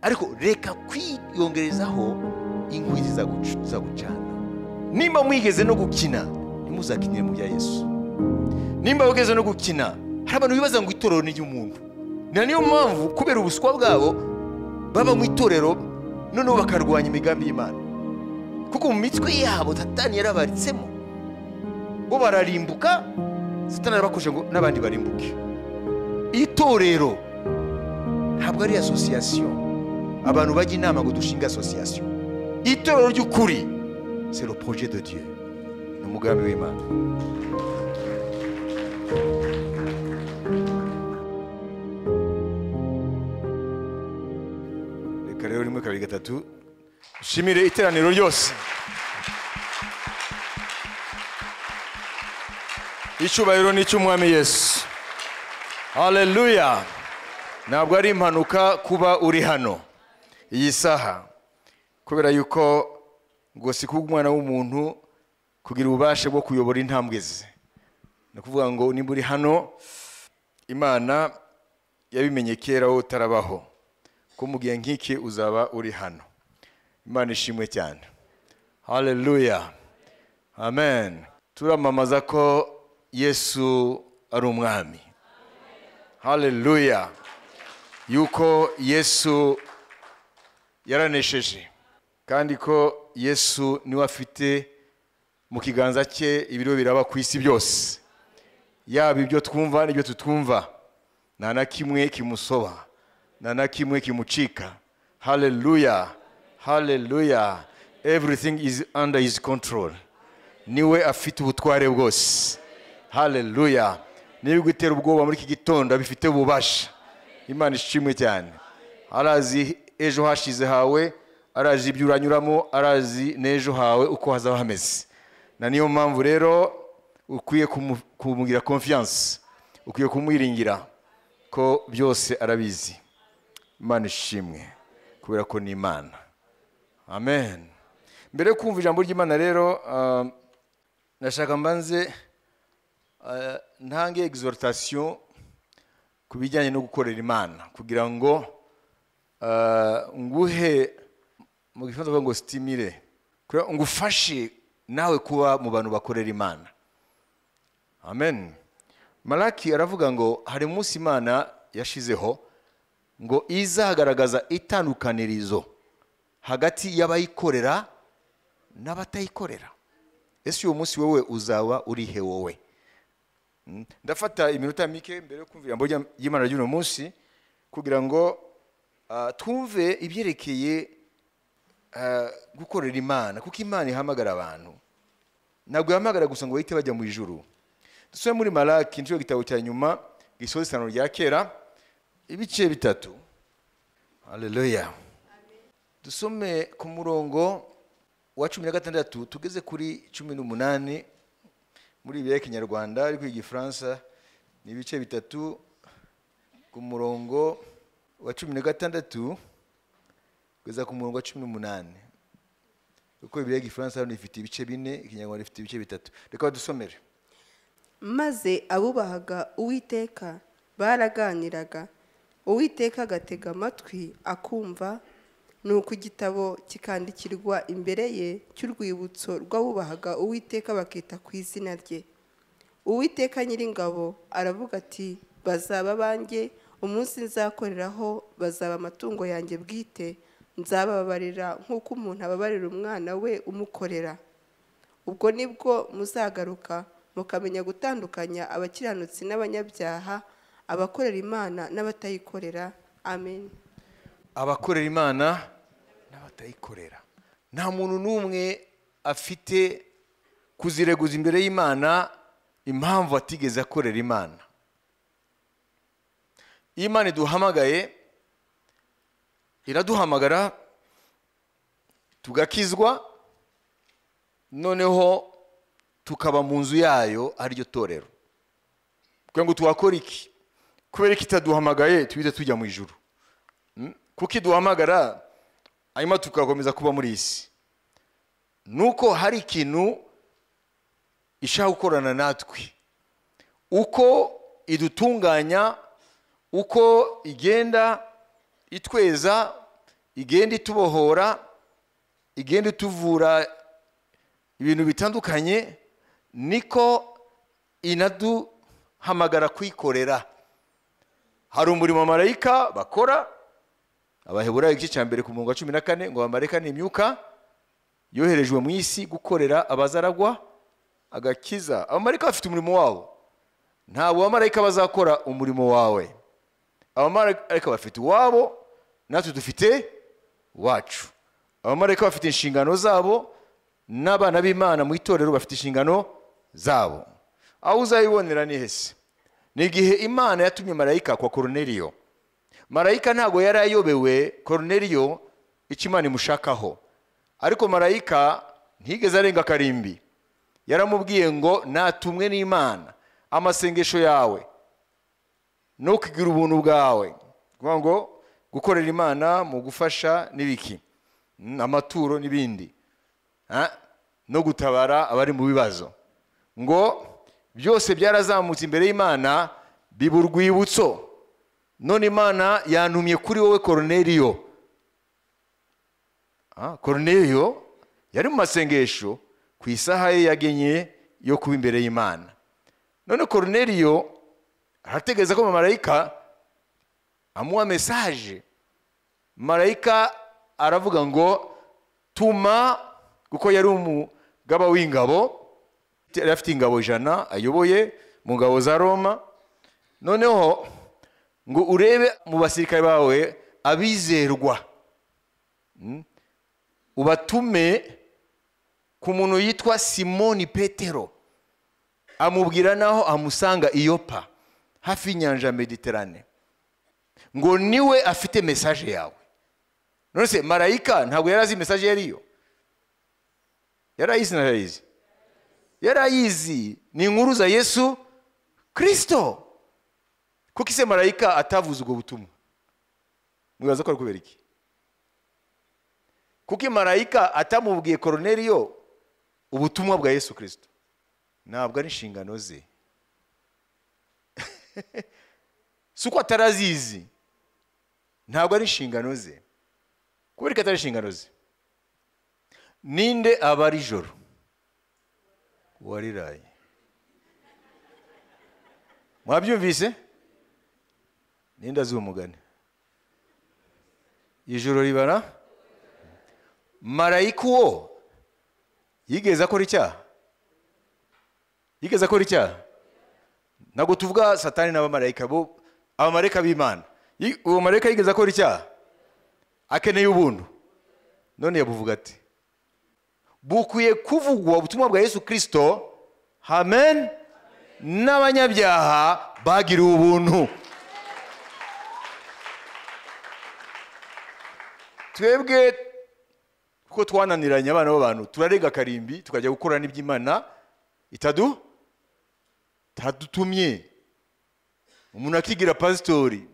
Ariko reka kwiyongerezaho inkwi zizagucana. Nimba mwigeze no gukina, ntimuzakinire mu bya Yesu. Nimba wigeze no gukina, hari abantu bibaza ngo itorero ni iry'umuntu. Na niyo mpamvu kubera ubuswa bwabo baba mu itorero noneho bakarwanya imigambi y'Imana, kuko mu mitwe yabo Satani yarabaritsemo. Bo bararimbuka, Satani arabakoresha ngo n'abandi barimbuke. Itorero ntabwo ari association, abantu bajya inama ngo dushinge association. Itorero ry'ukuri c'est le projet de Dieu, ni umugambi w'Imana. Reka rero 1 2 3 shimire iteraniro ryose. Icyubahiro ni icy'Umwami Yesu. Haleluya. Ntabwo ari impanuka kuba uri hano iyi saha, kubera yuko ngo si kubw'umwana w'umuntu kugira ububasha bwo kuyobora intambwe ze. Ni ukuvuga ngo nimba uri hano, Imana yabimenye kera wowe utarabaho, ko mu gihe nk'iki uzaba uri hano. Imana ishimwe cyane. Haleluya. Amen. Turamamaza ko Yesu ari umwami. Haleluya. Yuko Yesu yaranesheje, kandi ko Yesu niwe afite mu kiganza cye ibiro biraba ku isi byose, yaba ibyo twumva n'ibyo tutumva, nta na kimwe kimusoba, nta na kimwe kimucika. Haleluya. Haleluya. Everything is under his control. Niwe afite ubutware bwose. Haleluya. Niba gutera ubwoba muri iki gitondo abifite ububasha. Imana ishimwe cyane. Arazi ejo hashize hawe, arazi ibyo uranyuramo, arazi n'ejo hawe uko hazaba hameze. Na niyo mpamvu rero ukwiye kumugira confiance, ukwiye kumwiringira ko byose arabizi. Imana ishimwe kubera ko ni Imana. Amen. Mbere yo kumva ijambo ry'Imana rero, nashaka mbanze ntange exhortation ku bijyanye no gukorera Imana, kugira ngo nguhe mu gifaransa ngo stimule, ngufashe nawe kuba mu bantu bakorera Imana. Amen. Malaki aravuga ngo hari umunsi Imana yashizeho ngo izagaragaza itandukanirizo hagati y'abayikorera n'abatayikorera. Ese uwo munsi wowe uzaba urihe wowe? Ndafata iminota mike mbere yo kumva ijambo ry'Imana ry'uno munsi, kugira ngo twumve ibyerekeye gukorera Imana, kuko Imana ihamagara abantu. Ntabwo ihamagara gusa ngo bahite bajya mu ijuru. Dusome muri Malaki, nicyo gitabo cya nyuma gisoza isano rya kera, ibice 3. Haleluya. Dusome ku murongo wa 16 tugeze kuri 18 muri Bibiliya y'Ikinyarwanda, ariko Igifaransa ni ibice 3 ku murongo wa 16 kugeza ku murongo wa 18. Kuko Bibiliya y'Igifaransa hano ifite ibice 4, Ikinyarwanda ifite ibice 3. Reka dusomere. Maze abubahaga Uwiteka baraganiraga, Uwiteka agatega amatwi akumva, nuko igitabo kikandikirwa imbere ye cy'urwibutso rw'abubahaga Uwiteka bakita ku izina rye. Uwiteka Nyiringabo aravuga ati, bazaba banjye umunsi nzakoreraho, bazaba amatungo yanjye bwite, nzababarira nk'uko umuntu ababarira umwana we umukorera. Ubwo nibwo muzagaruka mukamenya gutandukanya abakiranutsi n'abanyabyaha, abakorera Imana n'abatayikorera. Amen. Abakorera Imana n'abatayikorera. Nta muntu n'umwe afite kuzireguza imbere y'Imana impamvu atigeze akorera Imana. Imana iduhamagaye, iraduhamagara tugakizwa, noneho tukaba mu nzu yayo ariryo torero. Kugira ngo twakora iki? Kubera ko itaduhamagaye tuhite tujya mu ijuru. Kuko iduhamagara hanyuma tukakomeza kuba muri isi. Nuko hari ikintu ishaka gukorana natwe, uko idutunganya, uko igenda itweza, igenda itubohora, igenda ituvura ibintu bitandukanye, niko inaduhamagara kwikorera. Hari umurimo marayika bakora. Abaheburayo igice cya 1 ku murongo wa 14 ngo abamarayika ni imyuka yoherejwe mu isi gukorera abazaragwa agakiza. Abamarayika bafite umurimo wabo, ntabwo abamarayika bazakora umurimo wawe. Abamarayika bafite uwabo, natwe dufite wacu. Abamarayika bafite inshingano zabo, n'abana b'Imana mu itorero bafite inshingano zabo. Aho uzayibonera ni hese? Ni igihe Imana yatumye marayika kwa Korneliyo. Marayika ntabwo yari ayobewe Korneliyo icyo Imana imushakaho, ariko marayika ntigeze arenga karimbi. Yaramubwiye ngo natumwe n'Imana, amasengesho yawe no kugira ubuntu bwawe, kuvuga ngo gukorera Imana mu gufasha n'ibiki, amaturo n'ibindi, no gutabara abari mu bibazo, ngo byose byarazamutse imbere y'Imana biba urwibutso. None Imana yantumye kuri wowe Korneliyo. Korneliyo yari mu masengesho ku isaha ye yagenye yo kuba imbere y'Imana. None Korneliyo arategereza ko marayika amuha message. Marayika aravuga ngo tuma, kuko yari umugaba w'ingabo, yari afite ingabo 100 ayoboye mu ngabo za Roma. Noneho ngo urebe mu basirikare bawe abizerwa, ubatume ku muntu yitwa Simoni Petero. Amubwira naho amusanga i Yopa hafi y'inyanja Mediterane, ngo niwe afite message yawe. None se marayika ntabwo yari azi message yariyo? Yarayizi na yarayizi? Yarayizi. Ni inkuru za Yesu Kristo. Kuki se marayika atavuze ubwo butumwa? Mwibaza ko ari kubera iki? Kuki marayika atamubwiye Korneliyo ubutumwa bwa Yesu Kristo? Ntabwo ari inshingano ze. Suko atarazizi, ntabwo ari inshingano ze. Kubera ko atari inshingano ze, ninde abari ijoro? Wariraye. Mwabyumvise? Ninde azi umugani? Ijoro ribara marayika uwo yigeze akora icyaha? Yigeze akora icyaha? Ntabwo tuvuga Satani n'abamarayika, bo abamarayika b'Imana. Uwo marayika yigeze akora icyaha? Akeneye ubuntu. None yabuvuga ati bukwiye kuvugwa ubutumwa bwa Yesu Kristo, amen, n'abanyabyaha bagiriwe ubuntu. Twebwe kuko twananiranye abana b'abantu, turarega karimbi tukajya gukora n'iby'Imana itadutumye. Umuntu akigira pasitori,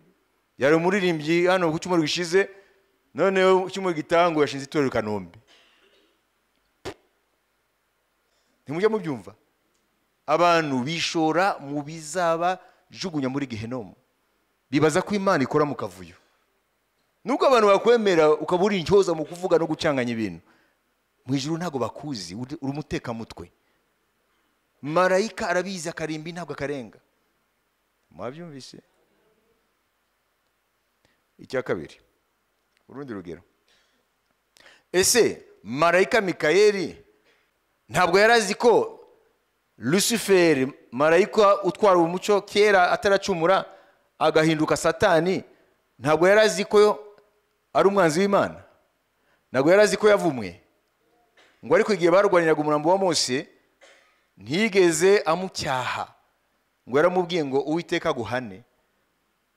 yari umuririmbyi hano ku cyumweru gishize, none cyumweru gitango yashinze itorero Kanombe. Ntimujya mubyumva? Abantu bishora mu bizaba jugunya muri Gehinomu, bibaza ko Imana ikora mu kavuyo. Nubwo abantu bakwemera ukabura intyoza mu kuvuga no gucanganya ibintu, mu ijuru ntago bakuzi, uri umuteka mutwe. Marayika arabizi akarimbi ntabwo akarenga. Mwabyumvise? Icya kabiri, urundi rugero. Ese marayika Mikayeli ntabwo yarazi ko Lucifer, marayika utwara umucyo kera ataracumura agahinduka Satani, ntabwo yarazi ko ari umwanzi w'Imana? Ntabwo yarazi ko yavumwe? Ngo ariko igihe barwaniraga umurambo wa Mose ntigeze amucyaha, ngo yaramubwiye ngo Uwiteka aguhane.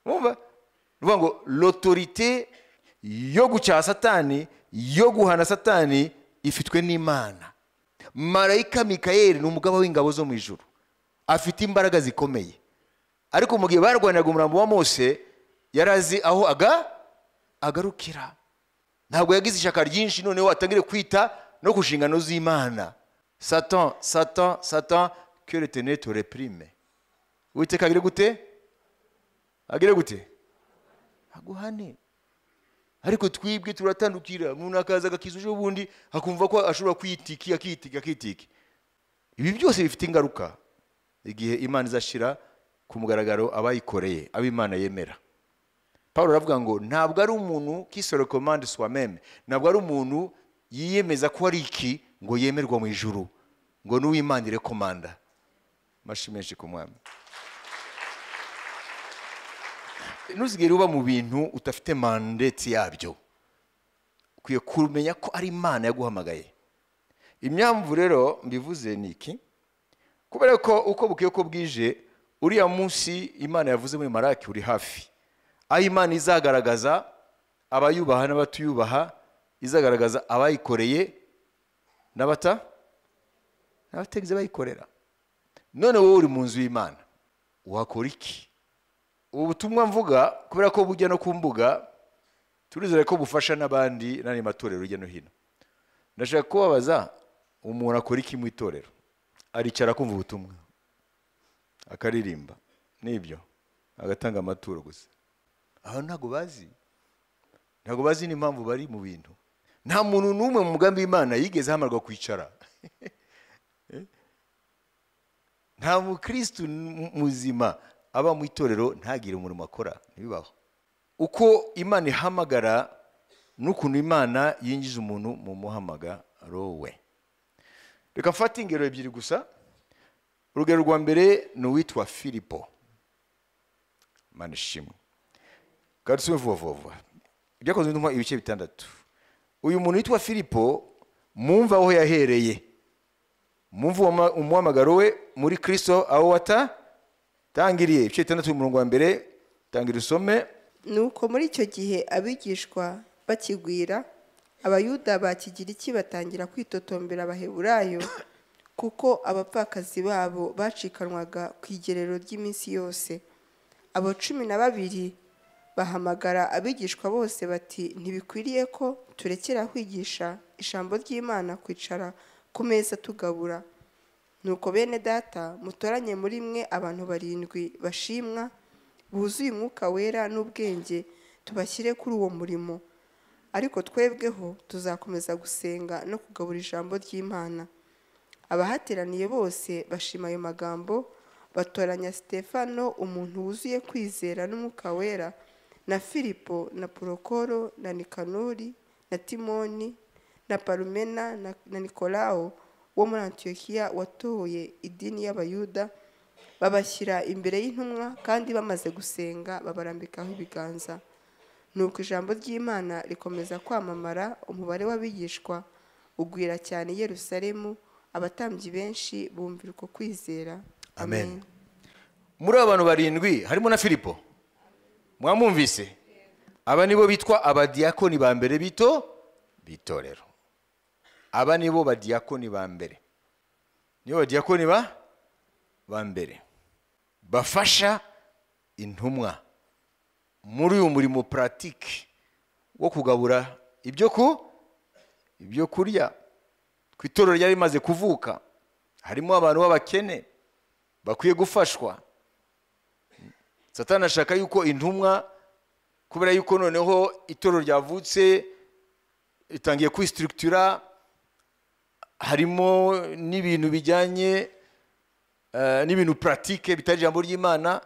Mwumva? Nuvuga ngo l'autorité yo gucyaha Satani, yo guhana Satani ifitwe n'Imana. Marayika Mikayeli ni umugaba w'ingabo zo mu ijuru, afite imbaraga zikomeye, ariko mu gihe barwaniraga umurambo wa Mose yarazi aho agarukira. Ntabwo yagize ishyaka ryinshi noneho atangire kwita no ku nshingano z'Imana. Satan, Satan, Satan, que l'Éternel te réprime. Uwiteka agire gute? Agire gute? Aguhane. Ariko twibwe turatandukira, umuntu akaza agakiza ejo bundi akumva ko ashobora kwitiki akitiki akitiki. Ibi byose bifite ingaruka igihe Imana izashira ku mugaragaro abayikoreye, abo Imana yemera. Paulo aravuga ngo ntabwo ari umuntu qui se recommande soi-même, ntabwo ari umuntu yiyemeza ko ari iki ngo yemerwa mu ijuru, ngo n'uw'Imana irekomanda. Mashi menshi ku mwami. Ntuzigere uba mu bintu udafite mandate yabyo. Ukwiye kumenya ko ari Imana yaguhamagaye. Imyamvu rero mbivuze ni iki? Kubera ko uko bukeye ko bwije, uriya munsi Imana yavuze muri Malaki uri hafi. Aho Imana izagaragaza abayubaha n'abatuyubaha, izagaragaza abayikoreye n'abatigeze bayikorera. None wowe uri mu nzu y'Imana, wakora iki? Ubu butumwa mvuga kubera ko bujya no ku mbuga, turizere ko bufasha n'abandi n'andi matorero hirya no hino. Ndashaka kubabaza, umuntu akora iki mu itorero? Aricara kumva ubutumwa, akaririmba, nibyo, agatanga amaturo gusa. Aho ntago bazi n'impamvu bari mu bintu. Nta muntu n'umwe mu mugambi w'Imana yigeze ahamarwa kwicara. Nta mukristo muzima aba mu itorero ntagire umurimo akora, ntibibaho. Uko Imana ihamagara n'ukuntu Imana yinjiza umuntu mu muhamagaro we. Reka mfate ingero ebyiri gusa. Urugero rwa mbere ni uwitwa Filipo. Imana ishimwe. Kandi tusome vuba vuba vuba. Ibyakozwe n'intumwa ibice 6. Uyu muntu witwa Filipo, mumva aho yahereye, mumva umuhamagaro we muri Kristo aho watatangiriye. Ibice 6 umurongo wa mbere, tangira usome. Nuko muri icyo gihe abigishwa bakigwira, Abayuda ba Kigiriki batangira kwitotombera Abaheburayo, kuko abapfakazi babo bacikanwaga ku igerero ry'iminsi yose. Abo 12 bahamagara abigishwa bose bati, ntibikwiriye ko turekera kwigisha ijambo ry'Imana kwicara ku meza tugabura. Nuko bene data, mutoranye muri mwe abantu 7 bashimwa, buzuye umwuka wera n'ubwenge, tubashyire kuri uwo murimo. Ariko twebweho tuzakomeza gusenga no kugabura ijambo ry'Imana. Abahateraniye bose bashima ayo magambo, batoranya Stefano, umuntu wuzuye kwizera n'umwuka wera, na Filipo na Porokoro na Nikanori na Timoni na Parumena na Nikolao wo muri Antiyokiya watoye idini y'Abayuda, babashyira imbere y'intumwa, kandi bamaze gusenga babarambikaho ibiganza. Nuko ijambo ry'Imana rikomeza kwamamara, umubare w'abigishwa ugwira cyane i Yerusalemu, abatambyi benshi bumvira uko kwizera. Amen. Muri abantu 7 harimo na Filipo. Mwamwumvise? Aba nibo bitwa abadiakoni ba mbere bitorero. Aba nibo badiakoni ba mbere. Nibo badiakoni ba mbere bafasha intumwa muri uyu murimo pratique wo kugabura ibyo kurya. Ku itorero ryari rimaze kuvuka harimo abantu b'abakene bakwiye gufashwa. Satani ashaka yuko intumwa, kubera yuko noneho itorero ryavutse itangiye kwistructura, harimo n'ibintu bijyanye n'ibintu pratique bitari ijambo ry'Imana.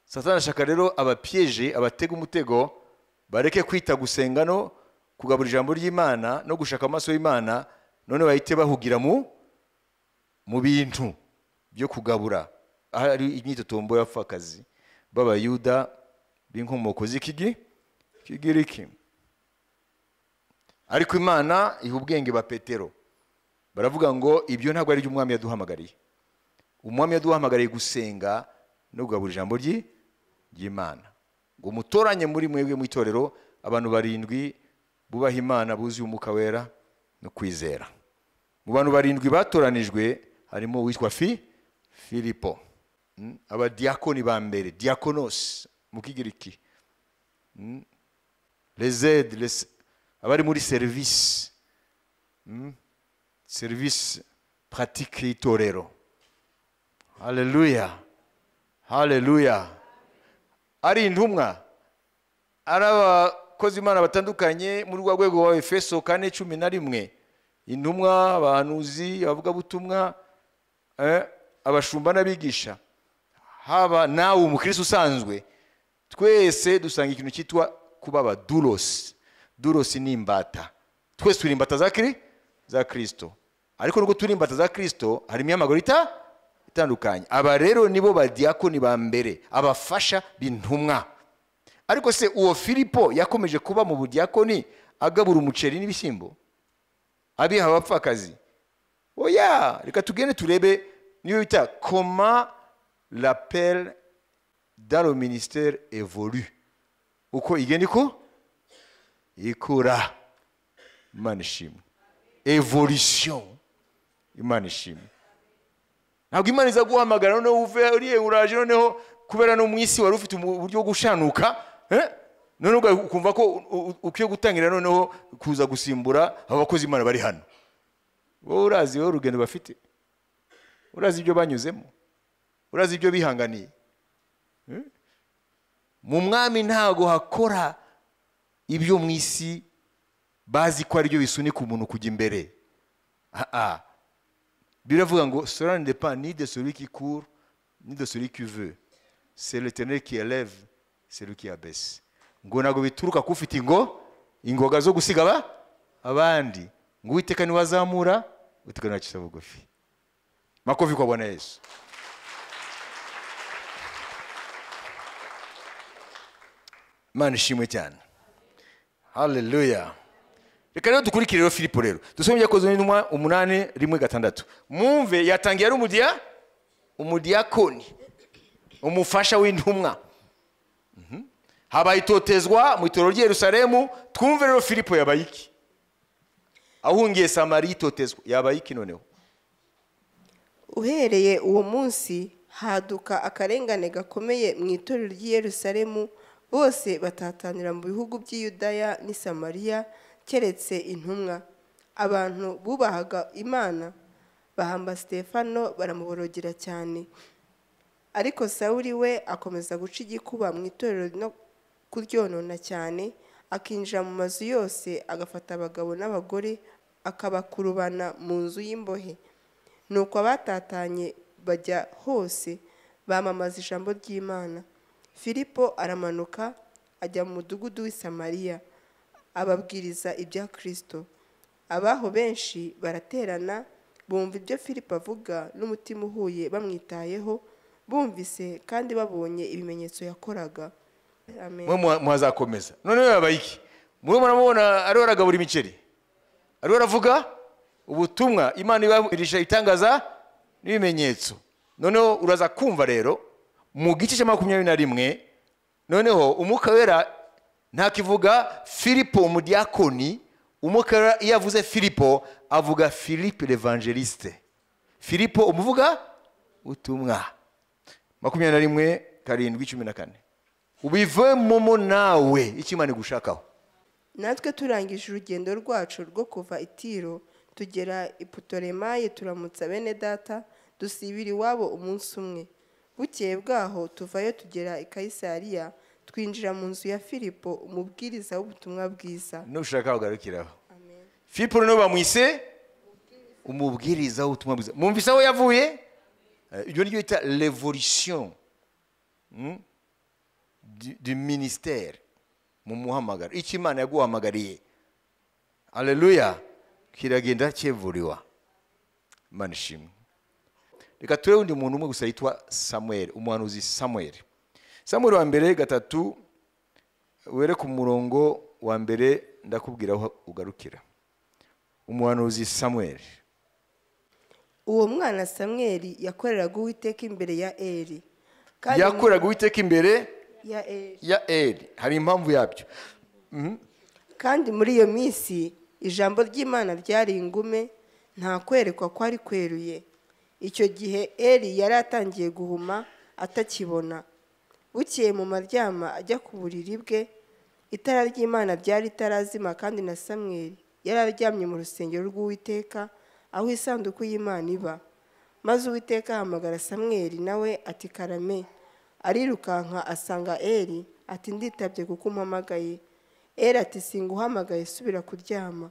Satani ashaka rero abapiege, abatega umutego, bareke kwita gusenga no kugabura ijambo ry'Imana no gushaka amaso y'Imana, none bahite bahugira mu bintu byo kugabura. Hari imyitotombo y'abapfakazi b'Abayuda b'inkomoko z'Ikigiriki. Ariko Imana iha ubwenge ba Petero, baravuga ngo ibyo ntabwo ari ibyo umwami yaduhamagariye. Umwami yaduhamagariye gusenga no kugabura ijambo ry'Imana. Ngo mutoranye muri mwebwe mu itorero abantu 7 bubaha Imana, buzuye umwuka wera no kwizera. Mu bantu 7 batoranijwe harimo uwitwa Filipo. Abadiakoni ba mbere, diakonos mu Kigiriki. Les aides, abari muri service, service pratique y'itorero. Haleluya, haleluya. Ari intumwa, ari abakozi Abakozi Imana batandukanye muri rwa rwego wa Efeso 4:11, intumwa, abahanuzi, abavugabutumwa, abashumba n'abigisha, haba nawe umukristo usanzwe, twese dusanga ikintu cyitwa kuba abadulos. Dulos ni imbata. Twese turi imbata za Kristo. Ariko nubwo turi imbata za Kristo, hari imihamagaro itandukanye. Aba rero nibo badiyakoni ba mbere, abafasha b'intumwa. Ariko se uwo Filipo yakomeje kuba mu budiyakoni agabura umuceri n'ibishyimbo, abiha abapfakazi? Oya, reka tugende turebe niyo bita comment l'appel dans le ministère évolue, uko igenda iko ikura. Imana ishimwe. Evolution. Imana ishimwe. Ntabwo Imana iza guhamagara noneho uve uriye uraje, noneho kubera no mu isi wari ufite uburyo bwo gushanuka, noneho ukumva ko ukwiye gutangira noneho kuza gusimbura abo bakozi Imana bari hano. Wowe urazi wowe urugendo bafite, urazi ibyo banyuzemo, urazi ibyo bihanganiye. Mu mwami ntago hakora ibyo mu isi bazi ko ari byo bisunika umuntu kujya imbere. Biravuga ngo cela ne dépend ni de celui qui court ni de celui qui veut, c'est l'Éternel qui élève, c'est lui qui abaisse. Ngo ntago bituruka kufite ingoga zo gusiga abandi, ngo Uwiteka niwe azamura, Uwiteka niwe acisha bugufi. Makofi kwa Bwana Yesu. Imana ishimwe cyane. Haleluya. Reka rero dukurikire rero Filipo rero. Dusome Ibyakozwe n'Intumwa 8:1-6. Mwumve yatangiye ari umudiyakoni, umufasha w'intumwa. Habaye itotezwa mu itorero ry'i Yerusalemu. Twumve rero Filipo yabaye iki? Ahungiye Samariya itotezwa, yabaye iki noneho? Uhereye uwo munsi haduka akarengane gakomeye mu itorero ry'i Yerusalemu, bose batatanira mu bihugu by'i Yudaya n'i Samariya keretse intumwa. Abantu bubahaga Imana bahamba Stefano baramuborogera cyane. Ariko Sawuli we akomeza guca igikuba mu itorero no kuryonona cyane, akinjira mu mazu yose agafata abagabo n'abagore akabakurubana mu nzu y'imbohe. Nuko abatatanye bajya hose bamamaza ijambo ry'Imana. Filipo aramanuka ajya mu mudugudu w'i Samariya ababwiriza ibya Kristo. Abaho benshi baraterana bumva ibyo Filipo avuga n'umutima uhuye bamwitayeho, bumvise kandi babonye ibimenyetso yakoraga. Amen. Mwe mwazakomeza. Noneho yabaye iki? Mwe muramubona ariho aragabura imiceri, ariho aravuga ubutumwa, Imana ibahirisha itangaza n'ibimenyetso. Noneho uraza kumva rero mu gice cya 21, noneho Umwuka Wera ntakivuga Filipo umudiyakoni. Umwuka Wera iyo avuze Filipo avuga Philippe l'Evangeliste, Filipo umuvuga utumwa. 21:7-14. Ubivemo nawe icyo Imana igushakaho. Natwe turangije urugendo rwacu rwo kuva i Tiro tugera i Putolemai, turamutsa bene data, dusibira iwabo umunsi umwe. Bukeye bwaho tuvayo tugera i Kayisariya, twinjira mu nzu ya Filipo umubwiriza w'ubutumwa bwiza. Nushaka ugarukiraho. Amen. Filipo no bamwise umubwiriza w'ubutumwa bwiza. Mumvise aho yavuye? Ibyo niryo bita l'évolution du ministère mu muhamagaro. Icyo Imana yaguhamagariye, haleluya, kiragenda cyevuriwa. Imana ishimwe. Reka turebe undi muntu umwe gusa yitwa Samuel, umuhanuzi Samuel. Samuel wa mbere 3, were ku murongo wa mbere, ndakubwira aho ugarukira. Umuhanuzi Samuel. Uwo mwana Samuel yakoreraga Uwiteka imbere ya Eli. Yakoreraga Uwiteka imbere ya Eli. Hari impamvu yabyo. Kandi muri iyo minsi ijambo ry'Imana ryari ingume, nta kwerekwa kwari kweruye. Icyo gihe Eli yari atangiye guhuma atakibona. Bukeye mu maryama ajya ku buriri bwe, itara ry'Imana ryari ritarazima, kandi na Samweli yari aryamye mu rusengero rw'Uwiteka aho isanduku y'Imana iba. Maze Uwiteka ahamagara Samweli, nawe ati karame. Arirukanka asanga Eli ati nditabye kuko umpamagaye. Eli ati singuhamagaye, subira kuryama.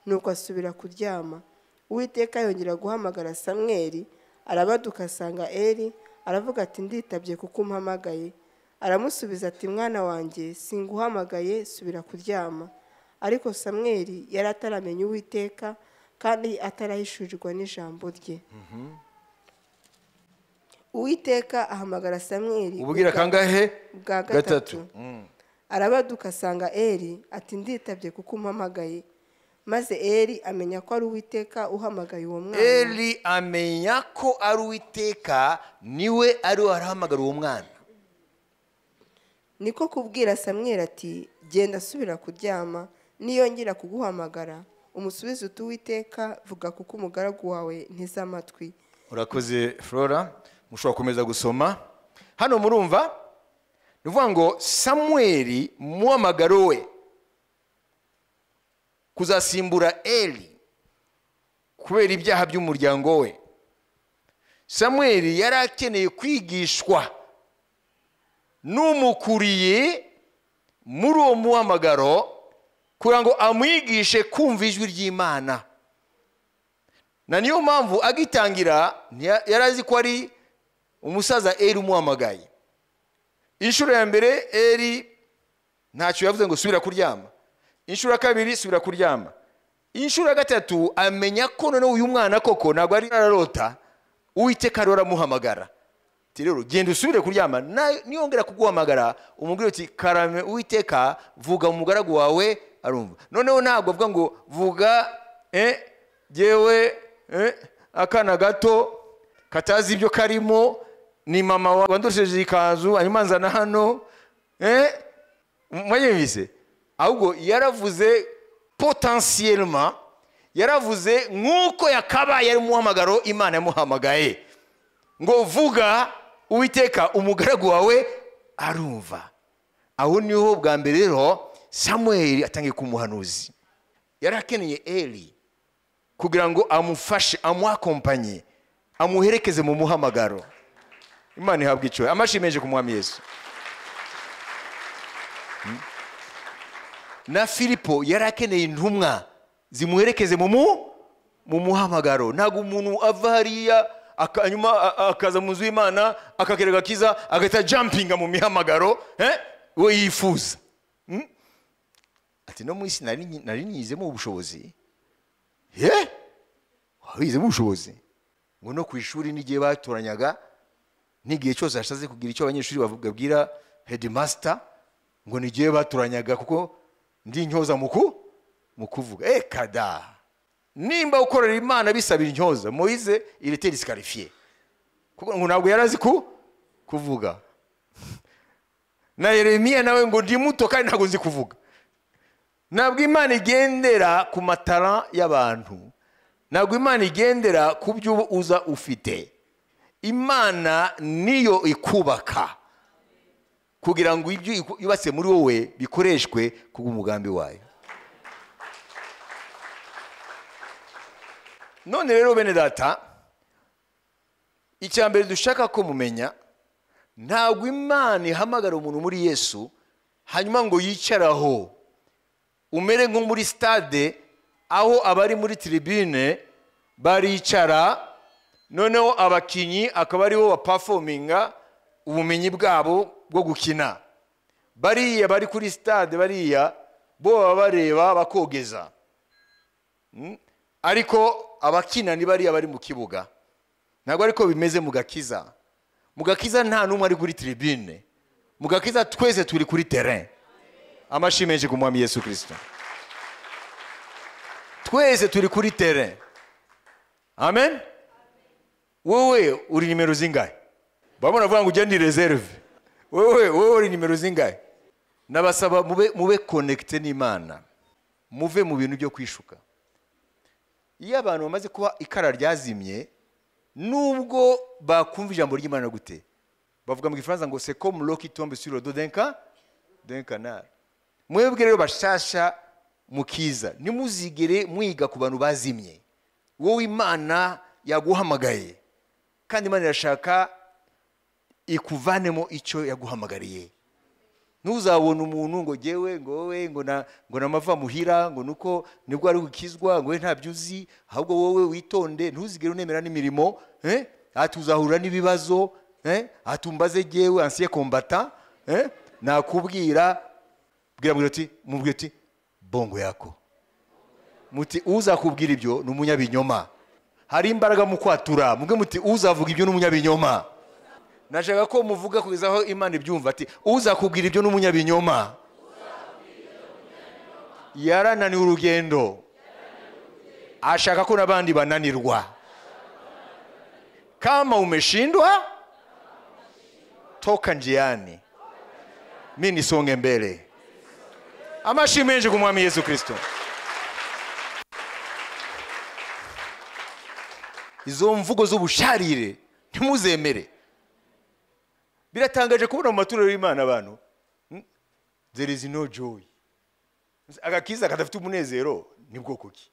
Nuko asubira kuryama. Uwiteka yongera guhamagara Samweli, arabaduka asanga Eli, aravuga ati nditabye kuko umpamagaye. Aramusubiza ati mwana wanjye singuhamagaye, subira kuryama. Ariko Samweli yari ataramenya Uwiteka kandi atarahishurirwa n'ijambo rye. Uwiteka ahamagara Samweli Ubwira kangahe? Bwa gatatu. Arabaduka asanga Eli ati nditabye kuko umpamagaye. Maze Eli amenya ko ari Uwiteka uhamagaye uwo mwana. Eli amenya ko ari Uwiteka niwe ari arahamagara uwo mwana. Niko kubwira Samweli ati genda subira kuryama, niyongera kuguhamagara umusubize uti Uwiteka vuga kuko umugaragu wawe nteze amatwi. Urakoze Flora, mushobora gukomeza gusoma. Hano murumva ni ukuvuga ngo Samweli muhamagaro we kuzasimbura Eli kubera ibyaha by'umuryango we. Samweli yari akeneye kwigishwa n'umukuriye muri uwo muhamagaro kugira ngo amwigishe kumva ijwi ry'Imana. Na niyo mpamvu agitangira yari azi ko ari umusaza Eli umuhamagaye. Inshuro ya mbere Eli ntacyo yavuze ngo subira kuryama. Inshuro ya kabiri subira kuryama. Inshuro ya gatatu amenya ko noneho uyu mwana koko ntabwo ari ararota, Uwiteka rero aramuhamagara. Ati rero genda usubire kuryama, niyongera kuguhamagara umubwire uti karame Uwiteka vuga umugaragu wawe arumva. Noneho ntabwo avuga ngo vuga jewe akana gato katazi ibyo karimo, ni mama wandosheje ikanzu hanyuma nzana hano, mwanyumvise? Ahubwo yaravuze potentiellement, yaravuze nk'uko yakabaye ari umuhamagaro Imana yamuhamagaye ngo vuga Uwiteka umugaragu wawe arumva. Aho niho bwa mbere rero Samuel atangiye kumuhanuzi. Yari akeneye Eli kugira ngo amufashe, amuakompanye, amuherekeze mu muhamagaro. Imana ihabwe icyubahiro. Amashyi menshi ku Mwami Yesu. Na Filipo yari akeneye intumwa zimuherekeze mu muhamagaro. Ntabwo umuntu ava hariya hanyuma akaza mu nzu y'Imana akakerega akiza agahita jumpinga mu mihamagaro we yifuza. Ati no mu isi nari niyizemo ubushobozi. Wizemo ubushobozi ngo no ku ishuri n'igihe batoranyaga n'igihe cyose hashaze kugira icyo abanyeshuri babwira headmaster ngo n'igihe batoranyaga kuko ndi intyoza mu kuvuga. Kada nimba ukorera Imana bisabira intyoza, Moise il était disqualifié kuko ngo ntabwo yarazi kuvuga. Na Yeremiya nawe ngo ndi muto kandi ntabwo nzi kuvuga. Ntabwo Imana igendera ku matara y'abantu, ntabwo Imana igendera ku byo uza ufite. Imana niyo ikubaka kugira ngo ibyo yubatse muri wowe bikoreshwe kubw'umugambi wayo. None rero bene data, icya mbere dushaka ko mumenya, ntabwo Imana ihamagara umuntu muri Yesu hanyuma ngo yicaraho umere nko muri stade aho abari muri tribune baricara, noneho abakinyi akaba aribo baperforminga ubumenyi bwabo bwo gukina. Bariya bari kuri stade bariya bo baba bareba bakogeza, ariko abakina ni bariya bari mu kibuga. Ntabwo ariko bimeze mu gakiza. Mu gakiza nta numwe ari kuri tribune. Mu gakiza twese turi kuri terrain. Amashyi menshi ku Mwami Yesu Kristo. Twese turi kuri terrain. Amen. Wowe uri nimero zingahe? Bamwe baravuga ngo ugende reserve. Wowe uri nimero zingahe? Nabasaba mube connecté n'Imana. Muve mu bintu byo kwishuka. Iyo abantu bamaze kuba ikara ryazimye, nubwo bakumva ijambo ry'Imana gute, bavuga mu Gifaransa ngo c'est comme l'eau qui tombe sur le dos d'un canard. Mwebwe rero bashasha mukiza, nimuzigere mwiga ku bantu bazimye. Wowe Imana yaguhamagaye, kandi Imana irashaka ikuvanemo icyo yaguhamagariye. Ntuzabona umuntu ngo jyewe ngo wowe ngo na ngo namava muhira ngo nuko nibwo ari gukizwa ngo we ntabyo uzi, ahubwo wowe witonde ntuzigere unemera n'imirimo, atuzahura n'ibibazo, atumbaze jyewe ancien combattant, nakubwira bwira ati mubwira ati bongo yako. Muti uzakubwira ibyo ni umunyabinyoma. Hari imbaraga mu kwatura, mubwe muti uzavuga ibyo ni umunyabinyoma. Nashaka ko muvuga kugeza aho Imana ibyumva ati uzakubwira ibyo ni umunyabinyoma. Yarananiwe urugendo, ashaka ko n'abandi bananirwa. Kama umeshindwa toka njiani, mimi nisonge mbele. Amashi menshi ku Mwami Yesu Kristo. Izo mvugo z'ubusharire ntimuzemere. Biratangaje kubona mu matorero y'Imana abantu there is no joy. Agakiza kadafite umunezero ni bwoko ki?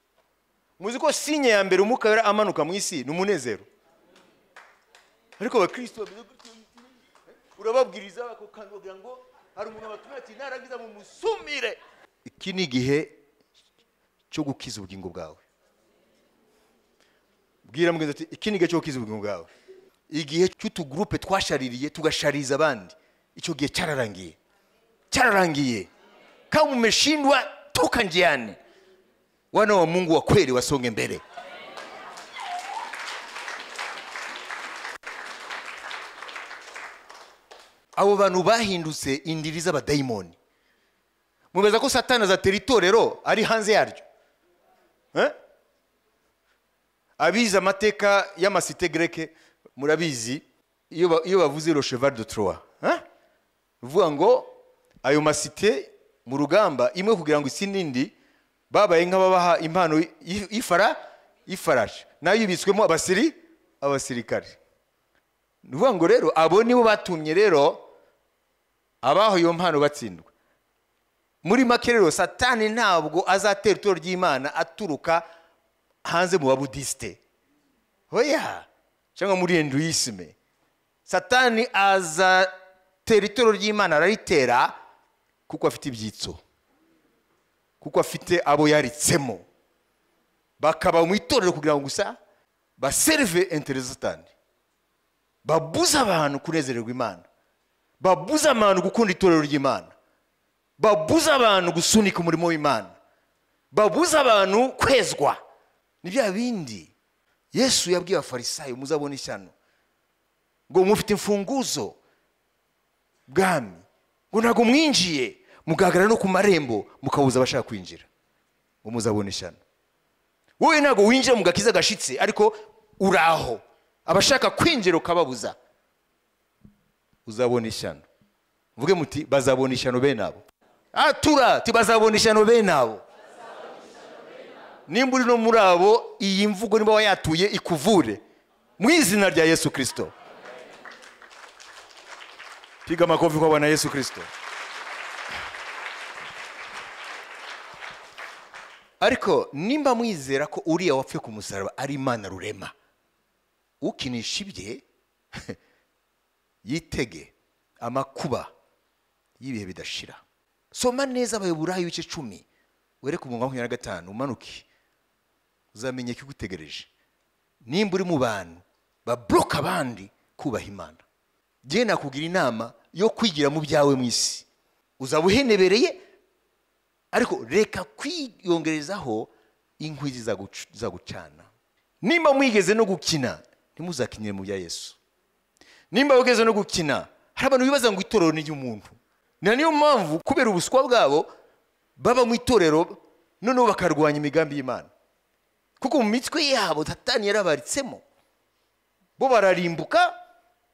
Muzi ko sinye ya mbere umwuka wera amanuka mu isi ni umunezero. Ariko abakristo urababwiriza bakakubwira ngo hari umuntu abatumye ati narangiza mu musumire. Iki ni igihe cyo gukiza ubugingo bwawe. Bwira mugenzi ati iki ni igihe cyo gukiza ubugingo bwawe. Igihe cy'utugroupe twashaririye tugashariza abandi, icyo gihe cyararangiye. Cyararangiye. Kama umeshindwa toka njiani. Wana wa Mungu wa kweli wasonge mbele. Abo bantu bahindutse indiri z'abadayimoni. Mubeza ko Satani azatera itorero ari hanze yaryo. Abize amateka y'amasite greke murabizi, iyo bavuze le cheval de Troie, uvuga ngo ayo masite mu rugamba imwe kugira ngo itsinde indi babaye nk'ababaha impano y'ifarashi nayo ibitswemo abasirikare. Nuvuga ngo rero abo nibo batumye rero abaho iyo mpano batsindwa. Muri make rero Satani ntabwo azatera itorero ry'Imana aturuka hanze mu babudiste, oya, cyangwa muri hinduisme. Satani azatera itorero ry'Imana, araritera kuko afite ibyitso, kuko afite abo yaritsemo bakaba mu itorero kugira ngo gusa baserve intérêt Satani, babuza abantu kunezererwa Imana, babuza abantu gukunda itorero ry'Imana, babuza abantu gusunika umurimo w'Imana, babuza abantu kwezwa. Ni bya bindi Yesu yabwiye abafarisayo, muzabona ishyano ngo mufite imfunguzo bwami, ngo ntabwo mwinjiye mugahagarara no ku marembo mukabuza abashaka kwinjira, ngo muzabona ishyano. Wowe ntabwo winjira mu gakiza gashitse, ariko uraho abashaka kwinjira ukababuza, uzabona ishyano. Mvuge muti bazabona ishyano bene abo. Atura ti bazabona ishyano bene abo. Nimba uri no muri abo, iyi mvugo niba wayatuye ikuvure mu izina rya Yesu Kristo. Piga makofi kwa Bwana Yesu Kristo. Ariko nimba mwizera ko uriya wapfuye ku musaraba ari Imana rurema, ukinisha ibye yitege amakuba y'ibihe bidashira. Soma neza Abaheburayo ibice 10 wereke umurongo wa 25 umanuke, uzamenye ikigutegereje. Nimba uri mu bantu babloka abandi kubaha Imana, jye nakugira inama yo kwigira mu byawe mu isi, uzaba uhenebereye, ariko reka kwiyongerezaho inkwi zizagucana. Nimba mwigeze no gukina, ntimuzakinire mu bya Yesu. Nimba wigeze no gukina, hari abantu bibaza ngo itorero ni ry'umuntu. Na niyo mpamvu kubera ubuswa bwabo baba mu itorero noneho bakarwanya imigambi y'Imana, kuko mu mitwe yabo Satani yarabaritsemo. Bo bararimbuka,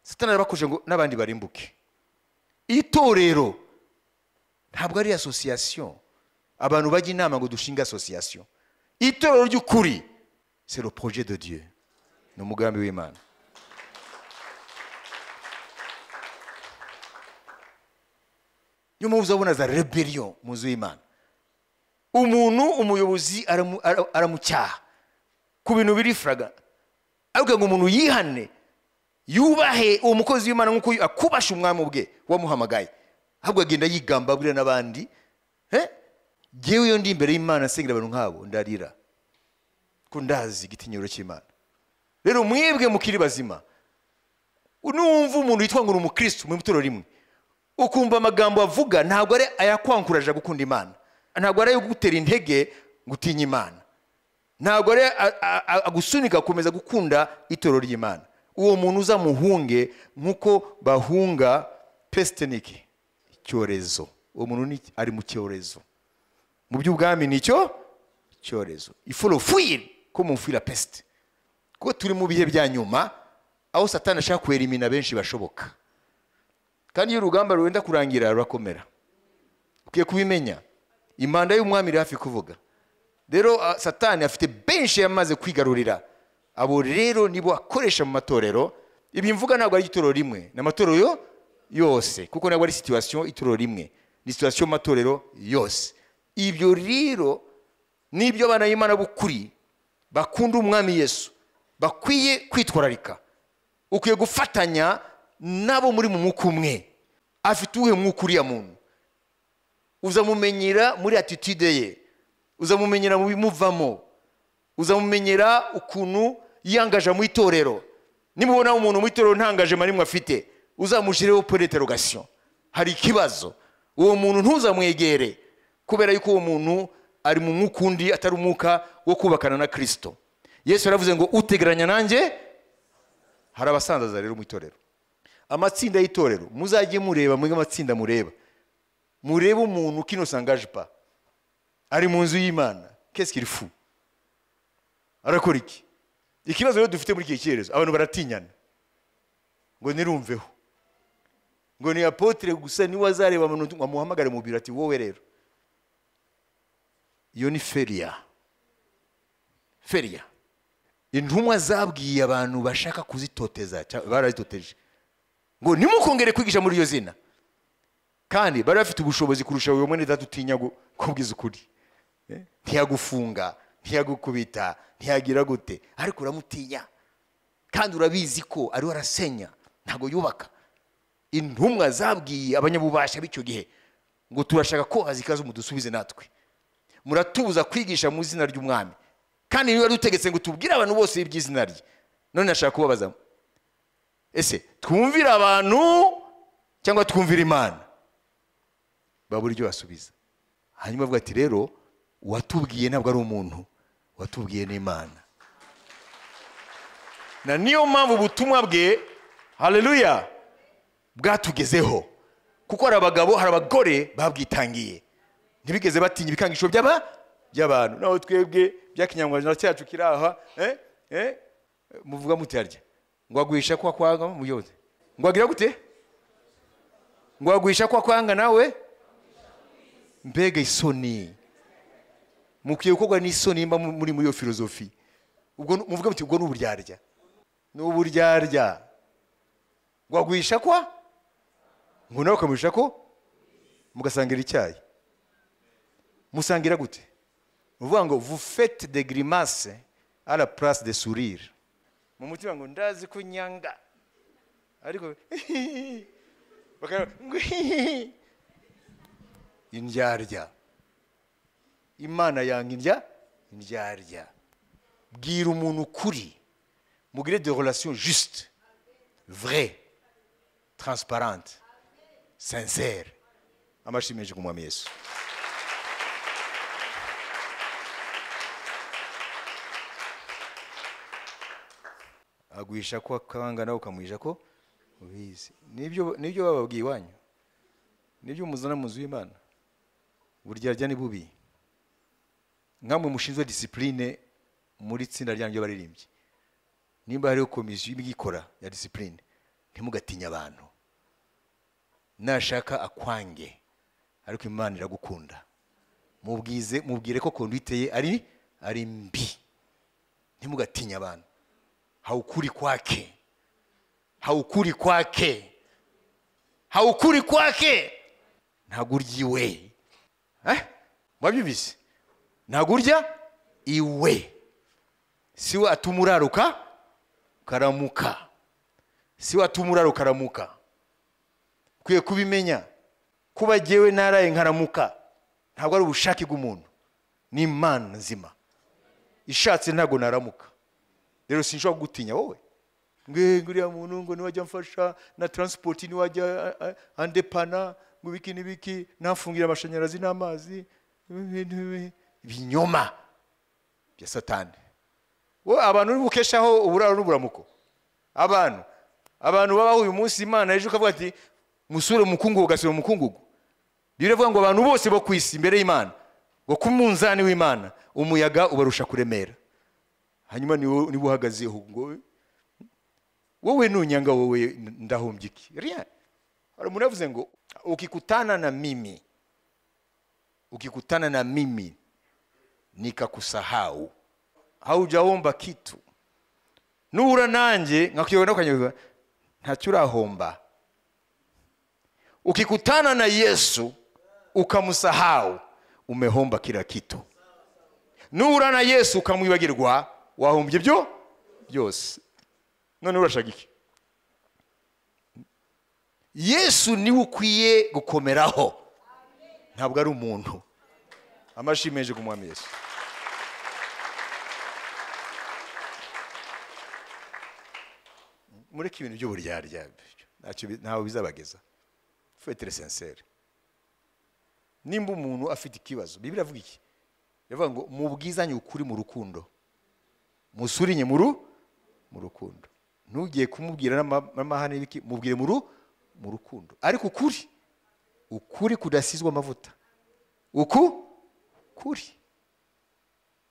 Satani arabakoje ngo n'abandi barimbuke. Itorero ntabwo ari association, abantu bajya inama ngo dushinga association. Itorero ry'ukuri c'est le projet de Dieu, ni umugambi w'Imana. Niyo mpamvu uzabona za rebellion mu nzu y'Imana. Umuntu umuyobozi aramucyaha ku bintu biri fraga, ariko ngo umuntu yihane yubahe uwo mukozi w'Imana nk'uko akubasha umwami ubwe wamuhamagaye. Ahubwo agenda yigamba abwira n'abandi. Jyewe iyo ndi imbere y'Imana nsengera abantu nk'abo ndarira, ko ndazi igitinyiro cy'Imana. Rero mwebwe mukiri bazima, unumva umuntu witwa ngo ni umukristo mu itorero rimwe, ukumva amagambo avuga ntabwo ari ayakwankuraje gukunda Imana, ntabwo ari ayo gutera intege gutinya Imana, ntabwo ari agusunika gukomeza gukunda itorero ry'Imana. Uwo muntu uzamuhunge nk'uko bahunga peste niki, icyorezo. Uwo muntu ari mu cyorezo. Mu by'ubwami nicyo cyorezo. Il faut le fuir comme on fuit la peste. Kuko turi mu bihe bya nyuma aho Satani ashaka kwerimina benshi bashoboka. Kandi iyo urugamba rwenda kurangira rurakomera. Ukwiye kubimenya. Impanda y'umwami iri hafi kuvuga. Rero Satani afite benshi yamaze kwigarurira. Abo rero nibo akoresha mu matorero. Ibi mvuga ntabwo ari itorero rimwe, ni amatorero yose, kuko ntabwo ari situation itorero rimwe, ni situation matorero yose. Ibyo rero nibyo abana b'Imana b'ukuri bakunda umwami Yesu bakwiye kwitwararika. Ukwiye gufatanya nabo muri mu mwuka umwe. Afite uwuhe mwuka uriya muntu? Uzamumenyera muri attitude ye, uzamumenyera mu bimuvamo, uzamumenyera ukuntu yiyangaje mu itorero. Nimubona umuntu mu itorero nta engagement rimwe afite, uzamushireho point d'interrogation. Hari ikibazo. Uwo muntu ntuzamwegere, kubera yuko uwo muntu ari mu mwuka undi atari umwuka wo kubakana na Kristo. Yesu yaravuze ngo utegeranya nanjye. Hari abasanzaza rero mu itorero. Amatsinda y'itorero muzajye mureba, mwige amatsinda mureba, murebe umuntu qui ne s'engage pas, ari mu nzu y'Imana, qu'est-ce qu'il fout? Arakora iki? Ikibazo rero dufite muri iki cyerezo, abantu baratinyana ngo nirumveho, ngo ni apotre gusa niwe azareba umuntu ngo amuhamagare mu biro ati wowe rero. Iyo ni feria. Feria. Intumwa zabwiye abantu bashaka kuzitoteza, barazitoteje, ngo nimukongere kwigisha muri iyo zina. Kandi bari bafite ubushobozi kurusha uwo mwene data utinya kubwiza ukuri. Ntiyagufunga, ntiyagukubita, ntiyagira gute, ariko uramutinya. Kandi urabizi ko ari arasenya, ntago yubaka. Intumwa zabwiye abanyabubasha b'icyo gihe ngo turashaka ko azikaza mudusubize natwe. Muratubuza kwigisha mu izina ry'umwami. Kandi niwe yadutegetse ngo tubwire abantu bose iby'izina rye. None nashaka kubabaza, ese twumvira abantu cyangwa twumvira Imana? Babura ibyo basubiza. Hanyuma avuga ati rero uwatubwiye ntabwo ari umuntu, uwatubwiye ni Imana. Na niyo mpamvu ubutumwa bwe, haleluya, bwatugezeho. Kuko hari abagabo, hari abagore babwitangiye, ntibigeze batinya ibikangisho by'abantu. Naho twebwe byakinyarwanda cyacu kiraha, muvuga muti harya ngo agwisha kwa kwanga muyobozi, ngo agira gute? Ngo agwisha kwa kwanga nawe. Mbega isoni! Mukwiye gukorwa n'isoni mba muri iyo filozofi. Ubwo muvuga muti ubwo n'uburyarya, n'uburyarya. Ngo agwisha kwa, ngo nawe ukamuhisha ko mugasangira icyayi. Musangira gute? Uvuga ngo vous faites des grimaces à la place des sourires. Mu mutima ngo ndazi ko nyanga, ariko ngo indyarya. Imana yanga indyarya. Bwira umuntu ukuri, mugire des relations justes, vraies, transparentes, sincères. Amashyi menshi ku Mwami Yesu. Agwisha ko akanga nawe ukamwisha ko ubizi. Nibyo bababwiye iwanyu, nibyo muzana mu nzu y'Imana. Uburyarya ni bubi. Nkamwe mushinzwe discipline muri tsinda ryanyu baririmbyi, nimba hariho komisiyo ibikora ya discipline, ntimugatinya abantu. Nashaka akwange, ariko Imana iragukunda. Mubwire ko conduite ye ari mbi. Ntimugatinya abantu. Haukuri kwake, haukuri kwake, haukuri kwake. Ntabwo urya iwe. Mwabyumvise? Ntabwo urya iwe. Siwe atuma uraruka ukaramuka, siwe atuma uraruka ukaramuka. Ukwiye kubimenya. Kuba jyewe naraye nkaramuka ntabwo ari ubushake bw'umuntu, ni Imana nzima ishatse, ntabwo naramuka. Rero sinshobora kugutinya wowe ngo uriya muntu ngo niwajya amfasha na transport, niwajya andepana, ngo ibiki n'ibiki, nafungira amashanyarazi n'amazi. Ibinyoma bya Satani. Wowe abantu uri bukeshaho uburaro n'uburamuko, abantu babaho uyu munsi Imana ejo ukavuga ati musure umukungugu, ugasubira umukungugu. Biravuga ngo abantu bose bo ku isi imbere y'Imana, ngo ku munzani w'Imana umuyaga ubarusha kuremera. Hanyuma niwe uhagazeho ngo wowe nunyanga, wowe ndahombye iki? Rien. Hari umuntu yavuze ngo ukikutana na mimi, ukikutana na mimi nikakusahau, haujaomba kitu. Nuhura nanjye nkakuyobora ukanyobora, ntacyo urahomba. Ukikutana na Yesu ukamusahau, umehomba kila kitu. Nuhura na Yesu ukamwibagirwa, wahombye ibyo byose. None urashaka iki? Yesu niwe ukwiye gukomeraho, ntabwo ari umuntu. Amashyi menshi ku Mwami Yesu. Mureke ibintu by'uburyarya, ntawe bizabageza. Faut être sincère. Nimba umuntu afite ikibazo, Bibiliya iravuga iki? Iravuga ngo mubwizanye ukuri mu rukundo, musurinye mu rukundo. Ntugiye kumubwira n'amahane y'ibiki, mubwire mu rukundo, ariko ukuri kudasizwa amavuta. Uku kuri.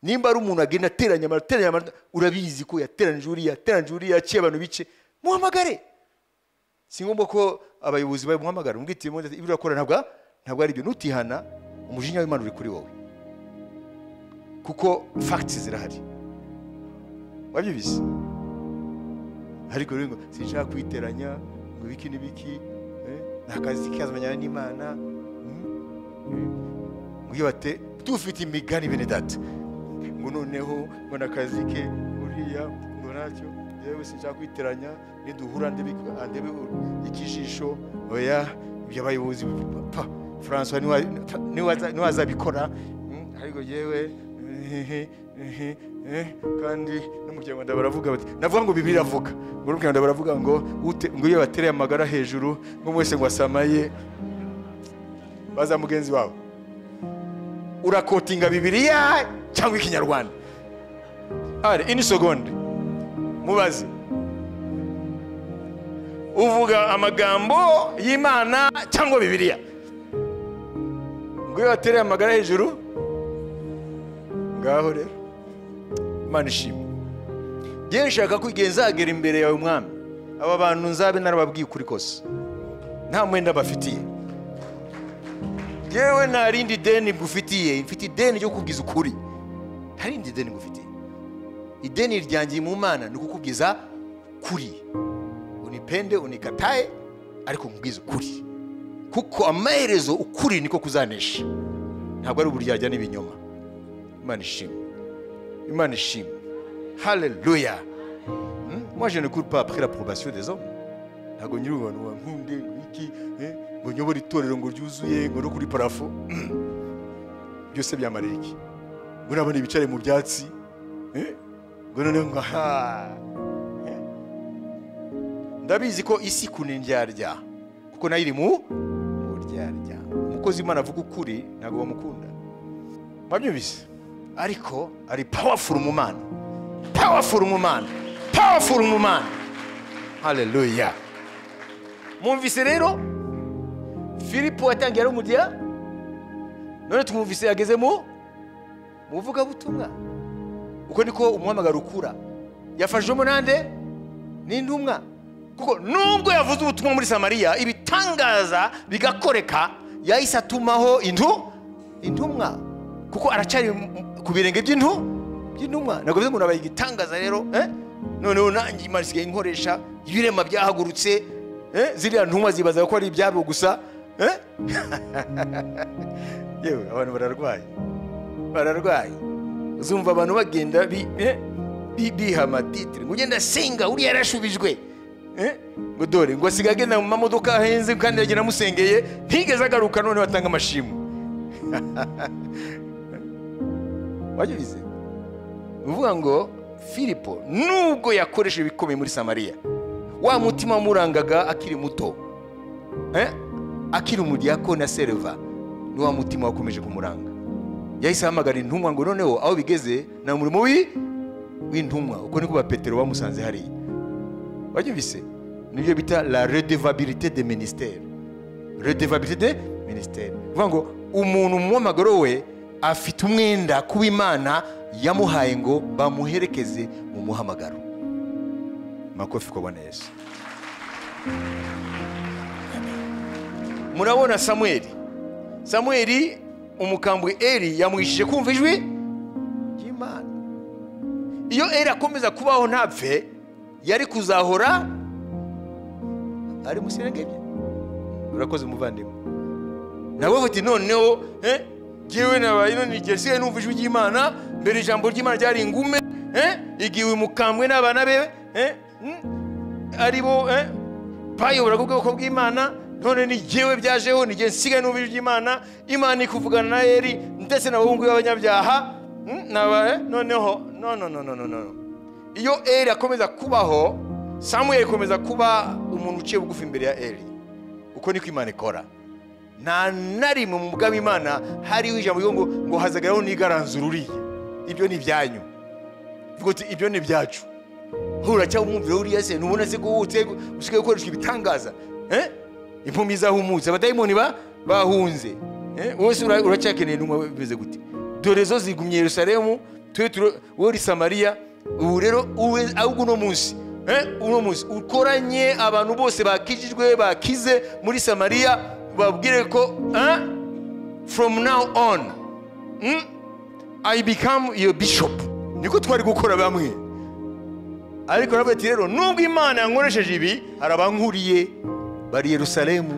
Nimba ari umuntu agenda ateranya ateranya, urabizi ko yateranije uriya, yateranije uriya, yaciye abantu bice, muhamagare. Si ngombwa ko abayobozi bamuhamagara, umubwire ibyo urakora ntabwo ari byo. Nutihana umujinya w'Imana uri kuri wowe, kuko facts zirahari. Wabyibise? Ariko rero ngo sinshaka kwiteranya ngo ibiki n'ibiki, nta kazi kazamenya n'Imana. Ngo iyo bate tufite imigani bene data, ngo noneho ngo nakazi ke uriya ngo nacyo, yewe sinshaka kwiteranya, niduhura ndebe ikijisho, oya ibyo abayobozi pa François niwe azabikora, ariko yewe kandi no mu Kinyarwanda baravuga bati, navuga ngo Bibiliya iravuga ngo mu Kinyarwanda baravuga ngo ngo iyo batereye amagara hejuru ngo mwese ngo asamaye baza mugenzi wawe. Urakotinga Bibiliya cyangwa Ikinyarwanda? Ari ini segonde mubaze, uvuga amagambo y'Imana cyangwa Bibiliya? Ngo iyo batereye amagara hejuru. Ngaho rero Imana ishimwe. Njye nshaka ko igihe nzagera imbere yawe Mwami, aba bantu nzabe narababwiye ukuri kose, nta mwenda bafitiye. Yewe nta rindi deni ngufitiye, mfite ideni ryo kukubwiza ukuri. Nta rindi deni ngufitiye. Ideni ryanjye mu Mana ni ukukubwiza kuri. Unipende unikatae, ariko nkubwize ukuri, kuko amaherezo ukuri niko kuzanesha, ntabwo ari uburyarya n'ibinyoma. Imana ishimwe, Imana ishimwe. Haleluya. Moi je ne cours pas après l'approbation des hommes. Ntabwo nyiri abantu bankunde iki, ngo nyobore itorero ngo ryuzuye ngo no kuri parafo. Byose byamarira iki? Ngo nabone bicare mu byatsi, ngo noneho ngo ha. Ndabizi ko isi kunendyarya, kuko nayo iri mu buryarya. Umukozi w'Imana avuga ukuri ntabwo bamukunda. Mwabyumvise? Ariko ari powerful mu Mana, powerful mu Mana, powerful mu Mana. Haleluya. Mwumvise rero Filipo yatangiye ari umudiya, none twumvise yageze mu muvugabutumwa. Uko niko umuhamagaro ukura. Yafashijwemo nande? N'intumwa. Kuko nubwo yavuze ubutumwa muri Samariya ibitangaza bigakoreka, yahise atumaho intumwa, kuko aracyari ku birenge by'intumwa. Ntabwo bivuze ngo nabaye igitangaza rero, noneho nanjye Imana isigaye inkoresha, ibirema byahagurutse, ziriya ntumwa zibaza ko ari ibyabo gusa. Yewe abantu bararwaye. Uzumva abantu bagenda biha amatitire ngo ugenda senga uriya yarashubijwe. Ngo dore ngo asigaye agenda mu mamodoka ahenze kandi yagenda amusengeye, ntigeze agaruka, none batanga amashimwe. Wabyumvise? Uvuga ngo Filipo nubwo yakoresheje ibikomeye muri Samariya, wa mutima wamurangaga akiri muto, akiri umudiyakoni aserva, ni wa mutima wakomeje kumuranga. Yahise ahamagara intumwa ngo noneho aho bigeze na umurimo w'intumwa. Uko niko ba Petero bamusanze hariya. Wabyumvise? Nibyo bita la redevabilité des ministères. Redevabilité des ministères. Uvuga ngo umuntu mu muhamagaro we afite umwenda kuba Imana yamuhaye ngo bamuherekeze mu muhamagaro. Makofi kwa Bwana Yesu. Murabona Samueli. Samueli umukambwe Eli yamwishije kumva ijwi ry'Imana. Iyo Eli akomeza kubaho ntapfe, yari kuzahora ari musirenge bye. Urakoze muvandimwe. Nawe uti noneho jewe nabaye none igihe numva ijwi ry'Imana, mbere ijambo ry'Imana ryari ingume, igiwe mukambwe n'abana be, aribo bayoboraga ubwoko bw'Imana, none ni jewe byajeho, ni je nsigaye numva ijwi ry'Imana, Imana ikuvugana na Eli ndetse n'abahungu b'abanyabyaha, noneho no no no no no. Iyo Eli akomeza kubaho, Samuel akomeza kuba umuntu uciye bugufi imbere ya Eli. Uko niko Imana ikora. Nta nari mu mugambi Imana hariho ijambo ngo ngo hazagaraho nigaranzura uriye. Ibyo ni ibyanyu. Vuga uti ibyo ni ibyacu. Hura cyangwa umwumvire uriya se nubona se guhutse usigaye ukoresha ibitangaza. Impumi zahumutse, abadayimoni bahunze. Wose uracyakeneye intumwa bimeze gute? Dore zo zigumye Yerusalemu, twe uri Samariya, ubu rero ahubwo uno munsi uno munsi ukoranye abantu bose bakijijwe bakize muri Samariya, babwire ko from now on I become your bishop. Niko twari gukora bamwe. Ariko nabwo ati rero nubwo Imana yankoresheje ibi, harabankuriye bari Yerusalemu.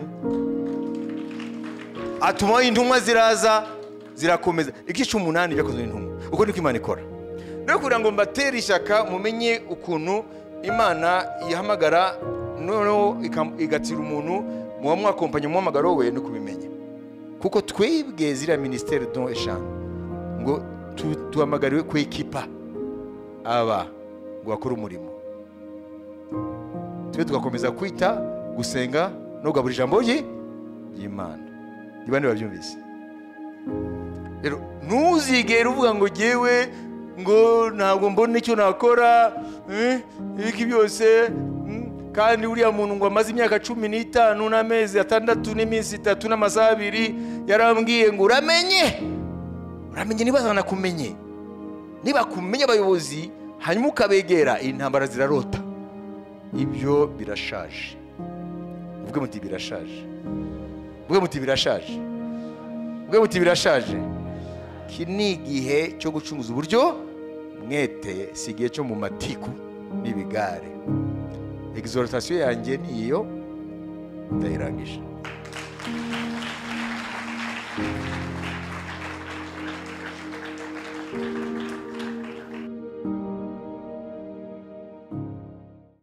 Atuma intumwa ziraza zirakomeza. Igice 8 byakozwe n'intumwa. Uko niko Imana ikora. Rero kugira ngo mbatere ishyaka mumenye ukuntu Imana ihamagara noneho igatira umuntu muba mwakompanya umuhamagaro we no kubimenya. Kuko twebwe ziriya ministère don eshanu ngo tuhamagariwe kwekipa aba ngo bakore umurimo. Twe tugakomeza kwita, gusenga no kugabura ijambo ry'Imana. Niba babyumvise. Rero ntuzigere uvuga ngo jyewe ngo ntabwo mbona icyo nakora, ibiki byose, kandi uriya muntu ngo amaze imyaka 15 n'amezi 6 n'iminsi 3 n'amasaha 2 yarambwiye ngo uramenye. Uramenye niba banakumenye. Niba kumenya abayobozi hanyuma ukabegera, intambara zirarota. Ibyo birashaje. Uvuge muti birashaje. Uvuge muti birashaje. Uvuge muti birashaje. Iki ni igihe cyo gucunguza uburyo mwete, si igihe cyo mu matiku n'ibigare. Exhortation yanjye ni iyo, ndayirangije.